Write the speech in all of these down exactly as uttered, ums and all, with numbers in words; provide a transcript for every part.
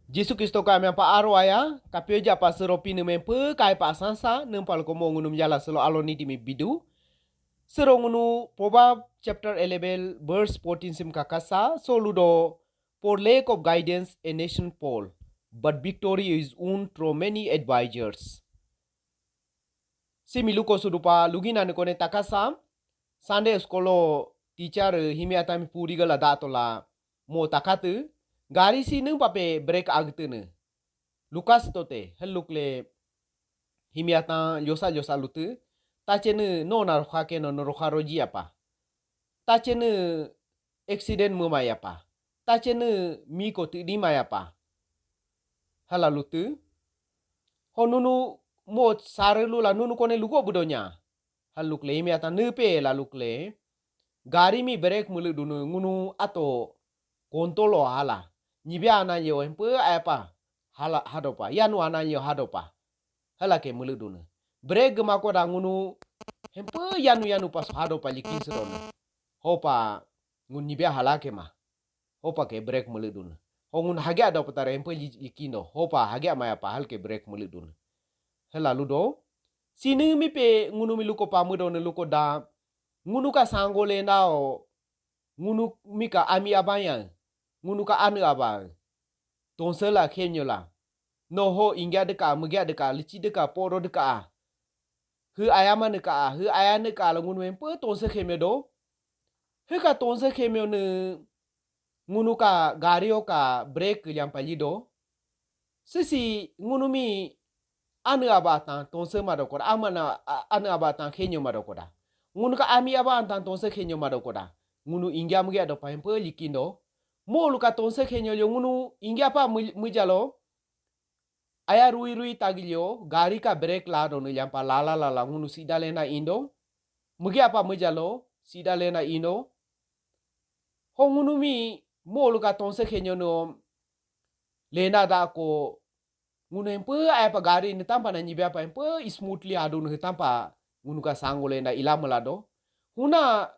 Jisu Kristo ka miampa aro aya, kapyoja pa sero Pinii mi hempyo kaipa sansa, niimpa lukoda mo ngunumi jala silo alo niti mi bidu. Sero ngunu Proverb chapter eleven verse fourteen simi kakasa, so ludo, "For lack of guidance a nation fall, but victory is won through many advisors." Simi luko sudupa lugina nii kone takasa, Sunday school lo teacher himi atami puri gala datola mo takatu, gari si niimpa pe brake agtu nii. Lukas tote, helukle himi atan josa josa lutu, tache nii no na roha ke no, no roha roji apa. Tache nii accident mema yapa. Tache nii mi ko tu di ma yapa. Hala lutu. Ho nunu mo sare lula nunu kone lugo budonya. Halukle himi atan niipe la lukle. Gari mi brake miilu dunii ngunu ato kontolo hala. Nyibia ana yo hempyo ayapa. Hala hadopa. Yanu ana yo hadopa. Hala ke miilu dunii. Brake gema koda ngunu hempyo yanu yanu pas hadopa likin sedonii. Hopa ngunu nyibia hala ke ma. Hopa ke brake miilu dunii. Ho ngunu hage ado patare hempyo li-, likindo. Hopa hage ama yapa hal ke brake miilu dunii. Hala ludo. Sini mi pe ngunumi luko pa miido nii lukoda. Ngunu ka sango lenda o. Ngunu mi ka ami abanya. Ngunu ka anu aba. Tonse la khenyo la. No ho ingya deka, miigya deka, lichi deka, poro deka. Hu ayama niika, hu aya niika la ngunu hempyo tonse khenyo do. Hu ka tonse khenyo nii ngunu ka gari o ka brake yampa lido. Sisi ngunumi anu aba atan tonse ma dokoda, ama na, a-, anu aba atan khenyo ma dokoda. Ngunu ka ami aba atan tonse khenyo ma dokoda. Ngunu ingya miigya dopa hempyo likindo. Mo luka tonse khenyo yo ngunu ingya pa mi-, miijalo. Aya rui rui tagilyo, gari ka brake la donii yampa lala lala ngunu sida lena indo. Miigya pa miijalo, sida lena indo. Ho ngunumi mo luka tonse khenyo no lena da ko ngunu hempyo ayapa gari nii tampa na nyibia pa hempyo smoothly adu nii tampa ngunu ka sango lenda ila miilado. Huna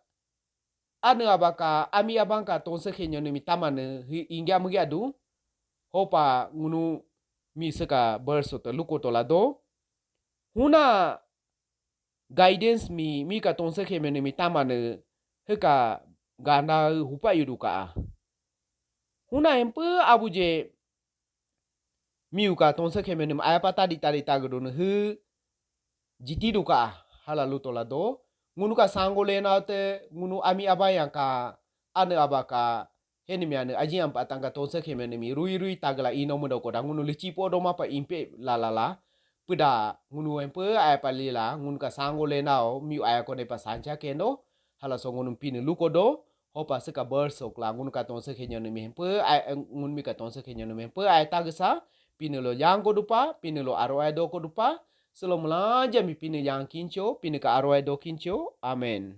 anu aba ka, ami aban ka tonse khenyo nii mi tama nii hi ingya miigya du. Hopa ngunumi siika verse te luko tola do. Huna guidance mi, mi ka tonse khenyo nii mi tama nii hiika ganda hupa yudu ka. Huna hempyo abuje miyu ka tonse khenyo nii mi ayapa tadi tadi tagdo nii hi jiti du ka hala lutola do. Ngunu ka sango lena te ngunu ami abanya ka anu aba ka heni mi anu aji ampa tangka tonse khenyo nii mi rui rui tagla ino miido koda ngunu lichi podo mapa impe lala la. Peda ngunu hempyo ayapa lila ngunu ka sango lena o miyu aya kone pa sancha kendo. Hala so ngunu Pinii luko do. Hopa siika verse okla ngunu ka tonse khenyo nii mi hempyo ay, eh, ngunumi ka tonse khenyo nii mi hempyo ay tagsa. Pinii lo yang ko dupa, Pinii lo aro ay do ko dupa. Silo miilanja mi Pinii yang kincho, Pinii ka aro ay do kincho. Amen.